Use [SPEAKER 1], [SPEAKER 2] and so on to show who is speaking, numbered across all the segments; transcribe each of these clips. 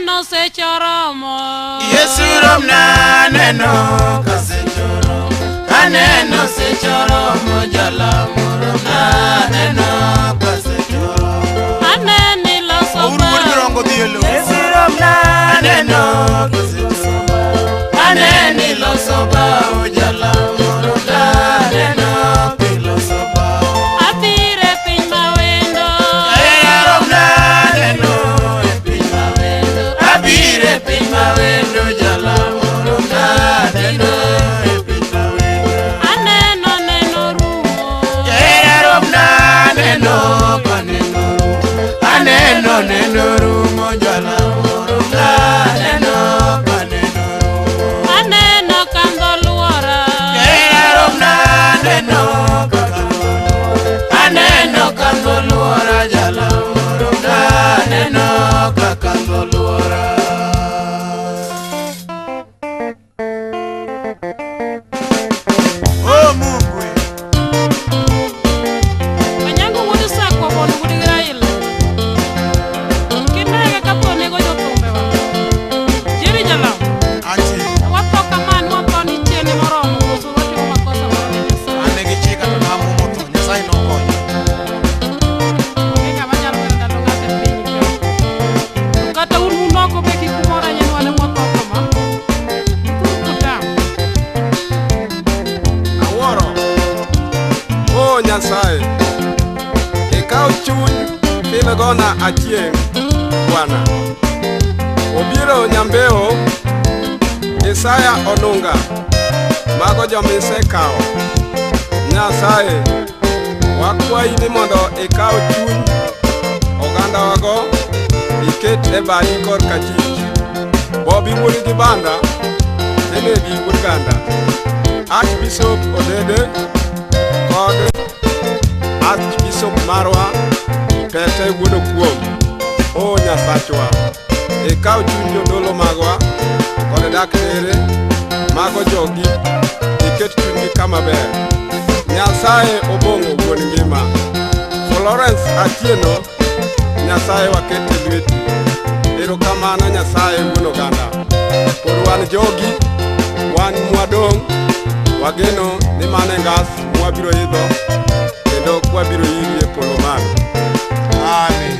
[SPEAKER 1] Aneno seche oromo.
[SPEAKER 2] Yesu romna aneno ka seche oromo. Aneno seche oromo jalamo romna aneno ka seche oromo.
[SPEAKER 1] Aneno iloso
[SPEAKER 3] Ouru wuod
[SPEAKER 1] bao.
[SPEAKER 3] Mirongo dhi e lowo.
[SPEAKER 2] Yesu romna aneno ka seche oromo. Aneno iloso bao jalamo romna aneno ka iloso bao.
[SPEAKER 1] Abiro e piny mawendo.
[SPEAKER 2] Hera romna aneno e piny mawendo. Abiro e piny mawendo jalamo romna aneno e piny mawendo.
[SPEAKER 1] Aneno neno rumo.
[SPEAKER 2] Hera romna aneno ka neno rumo. Aneno neno rumo jalamo romna aneno ka neno rumo.
[SPEAKER 1] Aneno kandho luora.
[SPEAKER 2] Hera romna aneno ka kandho luora. Aneno kandho luora jalamo romna aneno ka kandho luora.
[SPEAKER 3] O Mungu we.
[SPEAKER 1] Onyango wuod Sakwa mon wuod gi Raila. Kinege kapo nego jothumbewa. Jerry Jalamo.
[SPEAKER 3] Antie.
[SPEAKER 1] Watho kamano watho ni chien moromo koso watimo makosa moro ne Nyasaye.
[SPEAKER 3] An ne gichika to namuomo tho. Nyasaye nokonya.
[SPEAKER 1] Onge ng'ama nyalo wero ndalo ng'ato e piny ka. To kata un unoko be kik umor ahinya ni wan ema watho kama. Utur kutam.
[SPEAKER 4] Awuoro. O Nyasaye, ikaw chuny Filgona Achieng' Bwana. Obiro Nyambeo, Isaya Onunga, mago jomisekawo. Nyasaye, wakwayi ni mondo ikaw chuny ogandawago iket e badi korka achich. Bobi wuod gi Banda, Kennedy wuod Ganda, Archbishop Odede kod Archbishop marwa Pete wuod Okuom. O Nyasachwa, ikaw chuny jodolo magwa kod daktere mago jogi iket chunygi kama ber. Nyasaye obong'o wuon ngima. Florence Atieno, Nyasaye waket e lweti. Erokamano Nyasaye wuon oganda. Pod wan jogi, wan mwadong', wageno ni mano e ngas mwabiro idho kendo kwabiro iri e polo malo.
[SPEAKER 3] Amen.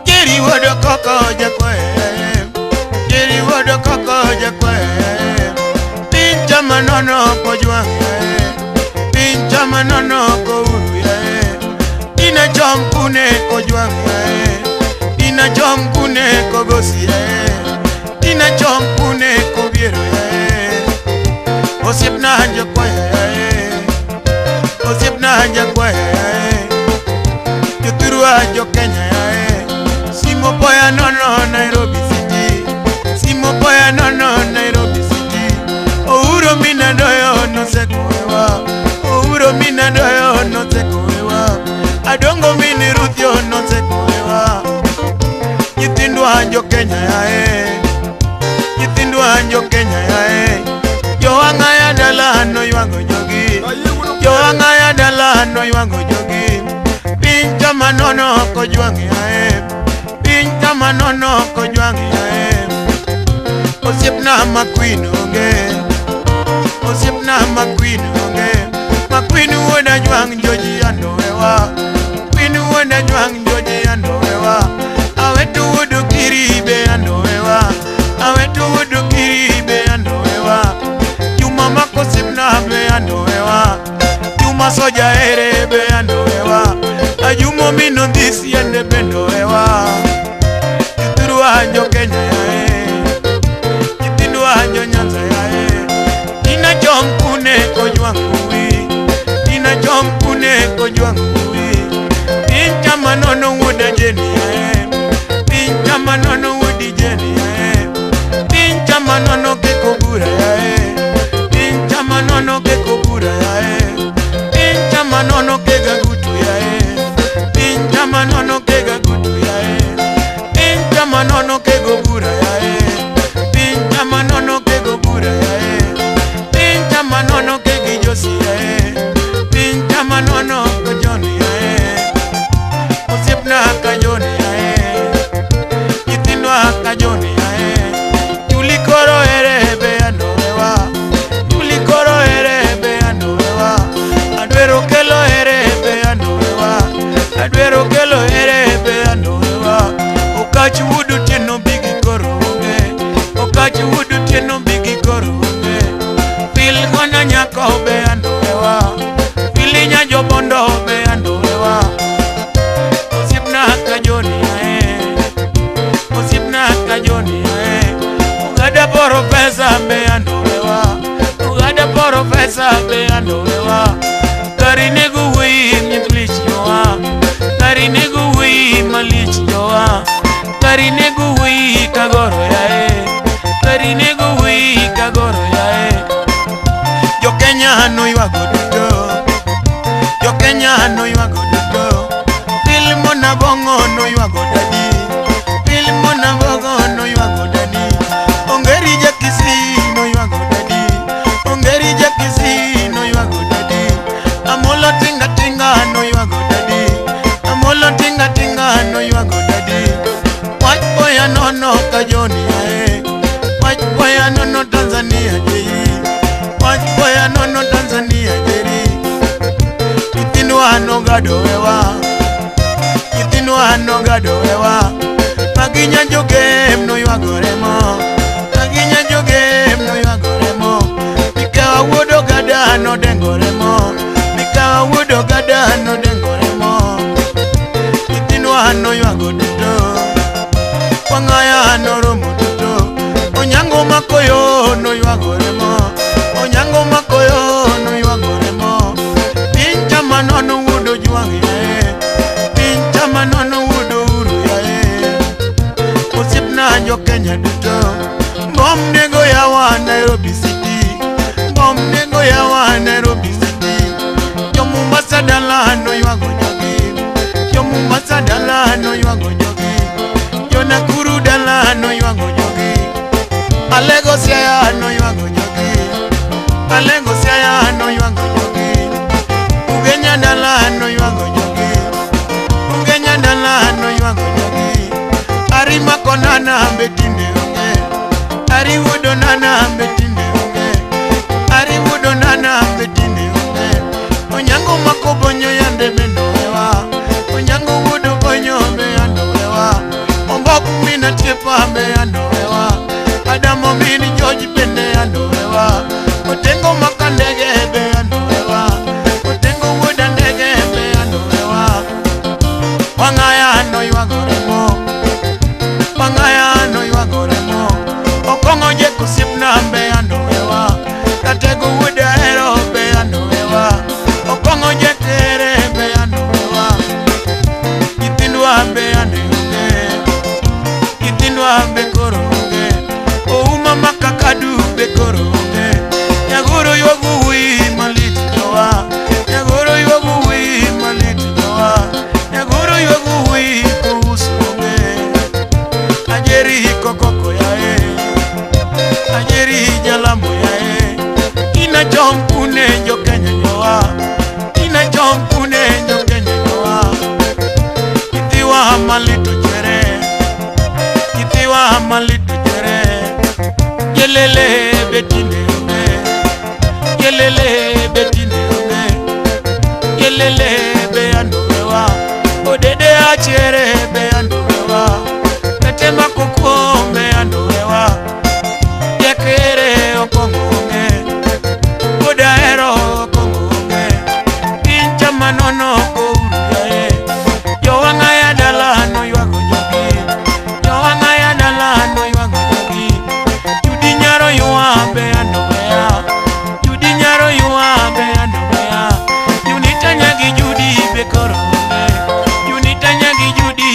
[SPEAKER 2] Jerry wuod koko jakwaye, Jerry wuod koko jakwaye. Piny chama nono kojwang'e, piny chama nono kouru yae. Ina chom kune kojwang'e, ina chom kune kogosi yae, ina chom kune kobiero yae. Osiepna jakwaye yae, osiepna jakwaye yae. Jothurwa jo Kenya yae. Simo boya nono Nairobi City. Simo boya nono Nairobi City. Ouro mina doyo nosekowewa. Ouro mina doyo nosekowewa. Adongo mini Ruthio nosekowewa. Nyithindwa jo Kenya yae. Nyithindwa jo Kenya yae. Joang'aya dala noywago jogi. Joang'aya dala noywago jogi. Piny chama nono kojwang' yae. Piny chama nono kojwang' yae. Osiepna ma Queen onge. Osiepna ma Queen onge. Ma Queen wuod Ajwang' joji andowewa. Queen wuod Ajwang' joji andowewa. Aweto wuod Okiri be andowewa. Aweto wuod Okiri be andowewa. Juma mako osiepna be andowewa. Juma soja ere be andowewa. Ajumo mino dhis yende bendowewa. Jothurwa jo Kenya yae. Nyithindwa jo Nyanza yae. Ina chom kune kojwang' uwi. Ina chom kune kojwang' uwi. Piny chama nono wuod Ajeni yae. Piny chama nono wuod Ijeni yae. Piny chama nono keko bura yae. Piny chama nono keko bura yae. Piny chama nono kega gutu yae. Piny chama nono kega gutu yae. Piny chama nono kego bura yae. Piny chama nono kego bura yae. Piny chama nono kegi josi yae. Piny chama chama nono ka Joni ae. Osiepna ka Joni ae. Nyithindwa ka Joni ae. Juli koro ere be andowewa. Juli koro ere be andowewa. Adwero kelo ere be andowewa. Adwero kelo ere be andowewa. Okach wuod Otieno bigi koro onge. Okach wuod Otieno bigi koro onge. Pil gona nyako be andowewa. Pili nyajobondo be andowewa. Osiepna ka Joni ae. Osiepna ka Joni ae. Ogada porofesa be andowewa. Ogada porofesa be andowewa. Gari nego wuoyi malich jowa. Gari nego wuoyi malich jowa. Gari nego wuoyi kagoro yae. Gari nego wuoyi kagoro yae. Jokenya noywago duto. Jokenya noywago duto. Filmona bongo noywago dadi. Filmona bongo noywago dadi. Ongeri jakisi noywago dadi. Ongeri jakisi noywago dadi. Amolo tinga tinga noywago dadi. Amolo tinga tinga noywago dadi. Wach boya nono ka Joni ae. Wach boya nono Tanzania jeri. Wach boya nono Tanzania jeri. Nyithindwa nogado wewa. Nyithindwa nogado wewa. Magi nyanjo gem noywago remo. Magi nyanjo gem noywago remo. Mikawa wuod ogada nodengo remo. Mikawa wuod ogada nodengo remo. Nyithindwa noywago duto. Wang'aya noromo duto. Onyango makoyo noywago remo. Onyango makoyo noywago remo. Piny chama nono wuod Ojwang' yae. Piny chama nono wuod Uhuru yae. Osiepna jo Kenya duto. Mbom nego yawa Nairobi City. Mbom nego yawa Nairobi City. Jo Mombasa dala noywago jogi. Jo Mombasa dala noywago jogi. Jo Nakuru dala noywago jogi. Alego Siaya noywago jogi. Alego Siaya noywago jogi. Ugenya dala noywago jogi. Ugenya dala noywago jogi. Ari makonana betinde onge. Ari wuodo nana betinde onge. Ari wuodo nana betinde onge. Onyango makobonyo yande bendo wewa. Onyango wuodo bonyo be ando wewa. Ombok mina tiepa be ando wewa. Adamo min George bende ando wewa. Otengo makandege be ando wewa. Otengo wuod andege be ando wewa. Wang'aya noywago remo. Wang'aya noywago remo. Okong'o jek osiepna be ando wewa. Katego wuod ahero be ando wewa. Okong'o jek ere be ando wewa. Nyithindwa be ande onge. Nyithindwa be koro onge. Ouma makakadu be koro onge. Nyagoro ywago wuoyi malit jowa. Nyagoro ywago wuoyi malit jowa. Nyagoro ywago wuoyi kuhusu onge. Ajeri kokoko yae. Ajeri jalamo yae. Ina chom kune jo Kenya jowa. Ina chom kune jo Kenya jowa. Nyithiwa malito chere. Nyithiwa malito chere. Yelele betinde onge. Yelele betinde onge. Yelele be ando wewa. Odede achere be ando wewa. Kete makoko be ando wewa. Yakere okongo onge. Odaero okongo onge. Piny chama nono kouru yae. Jowang'aya dala noywago jogi. Jowang'aya dala noywago jogi. Judi nyaro ywa be ando weya. Judi nyaro ywa be ando weya. Junita nyagi Judi be koro onge. Junita nyagi Judi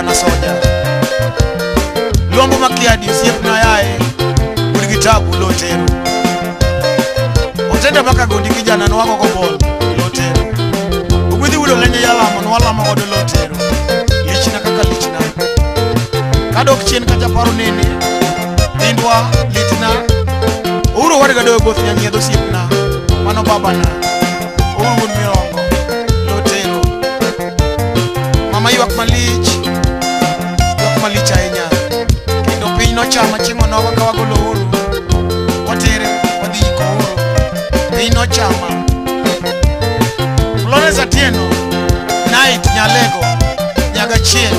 [SPEAKER 2] Ugana soja. Luombo makiadi osiepna yae, wuod gi tabu lotero. Otenda maka gondi kijana nwako go bol lotero. Ogwedhi wuod Olenje jalamo nwalamo godo lotero. Lichna kaka lichna. Kadok chien kacha paro nene, nindwa litna. Uhuru wadga doyo both nyanyiedho osiepna, mano babana. Uhuru wuod Mirongo lotero. Mama ywak malich ahinya. Kendo piny nochama chieng' onogo ka wagolo Uhuru. Watere, wadhi iko Uhuru. Piny nochama. Florence Atieno, Night Nyalego, Nyagachiel.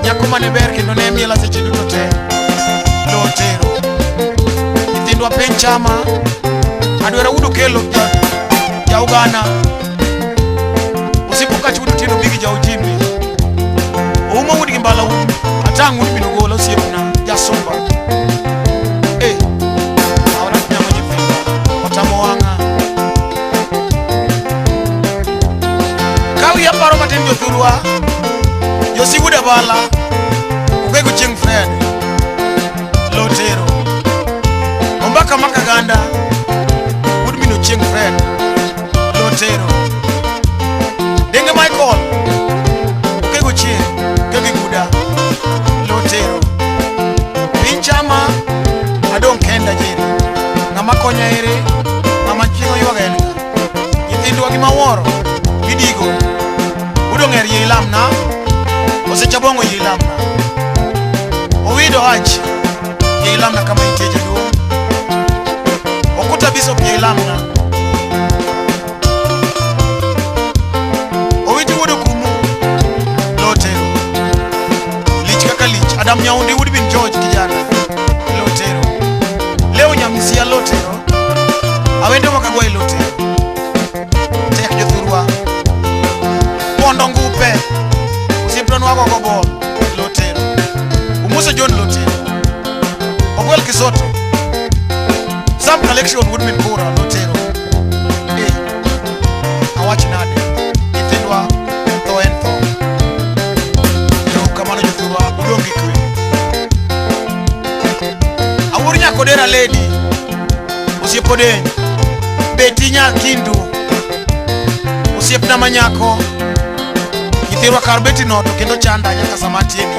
[SPEAKER 2] Nyako mane ber kendo ne miela seche duto te. Lotero. Nyithindwa piny chama. Adwera wuod Okello ja Ugana. Osipo kach wuod Otieno bigi ja Ojimbi. Oumo wuod gi mbala wuod Atang' wuod Binogola osiepna jasumba. Aora nyama nyithindo otamo wang'a. Ka wiya paro matin jothurwa, Josigu Dabala, Okego Chieng' Fred, Lotero. Ombaka Makaganda, wuod min Ochieng' Fred, Lotero. Denge Michael, Okego Chieng', Okego Guda, Lotero. Piny chama, adong' kenda jeri. Ng'ama konya ere, ng'ama chieng' oywaga en ng'a. Nyithindwa gi mawuoro, gidigo. Udong' er yie ilamna, osechabong'o yie ilamna. Owido ach, yie ilamna kama intie jaduong'. Okuta Bishop yie ilamna. Owiti wuod Okumu, Lotero. Lich kaka lich, Adam Nyaundi wuod bin George kijana, Lotero. Leo Nyamisia Lotero. Awendo Makagwai Lotero. Tek jothurwa. Pondo Ngupe, osiepna nwago go bol, Lotero. Umuso John Lotero. Ogwel Kisoto. Sam Collection wuod min Kura Lotero. Awach nade, nyithindwa tho en tho. Erokamano jothurwa, udong' gi kwe. Awuor Nyakodera lady, osiep Odeny, Beti Nyakindu, osiepna manyako. Nyithindwa kar beti no to kendo chanda nyaka sama atieni.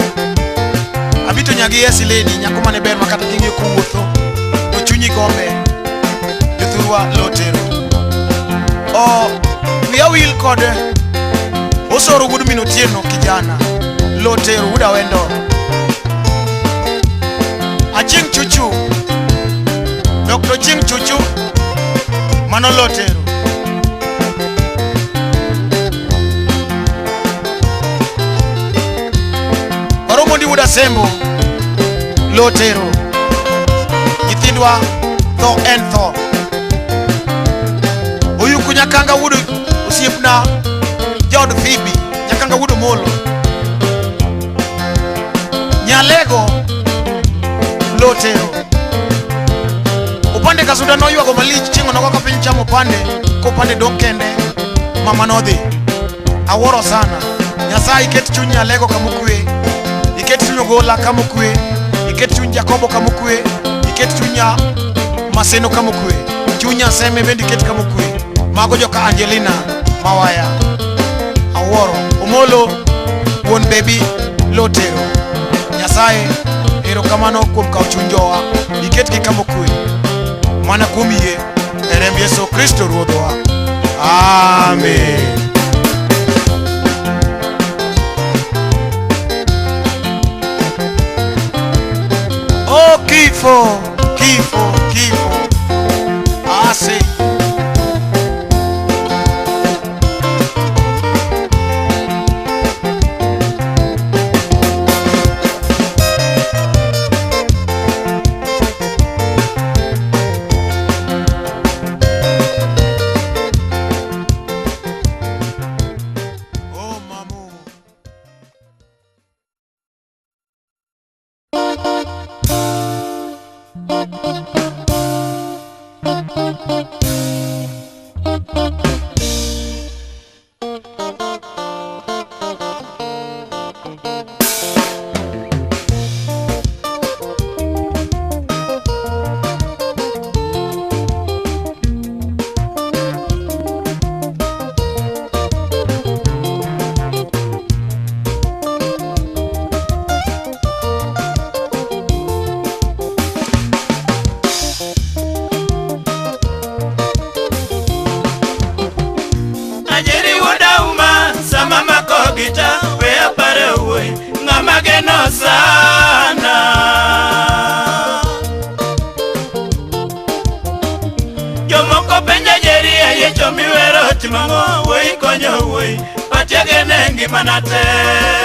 [SPEAKER 2] Abito nyagi esi lady, nyako mane ber makata king'iyo kowuotho to chunyi gombe. Jothurwa Lotero. Wiya wil kod Osoro wuod min Otieno kijana, Lotero wuod Awendo. Achieng' Chuchu, Dr. Chieng' Chuchu, mano Lotero. Waromondi wuod Asembo, Lotero. Nyithindwa tho en tho. Oyuku Nyakanga wuod osiepna jaod Phoebe, Nyakanga wuod Omolo. Nyalego, Lotero. Opande Kasuda noywago malich chieng' onogo ka piny chamo opande, kopande dong' kende, mama nodhi. Awuoro sana. Nyasaye iket chuny Nyalego kamokwe, iket chuny Ogola kamokwe, iket chuny Jakobo kamokwe, iket chuny Maseno kamokwe, chuny Aseme bende iket kamokwe. Mago joka Angelina Mawaya. Awuoro. Omolo wuon bebi Lotero. Nyasaye erokamano kuom kawo chuny jowa, iketgi kamokwe. Mana kuom yie e remb Yesu Kristo Ruodhwa. Amen. Oh kifo, kifo, kifo. Asi. Oh mamu. ageno sana. Jomoko penja Jeri ayiecho miwero timo ang'o, wuoyi konyo wuoyi, pacha gene ngimana te.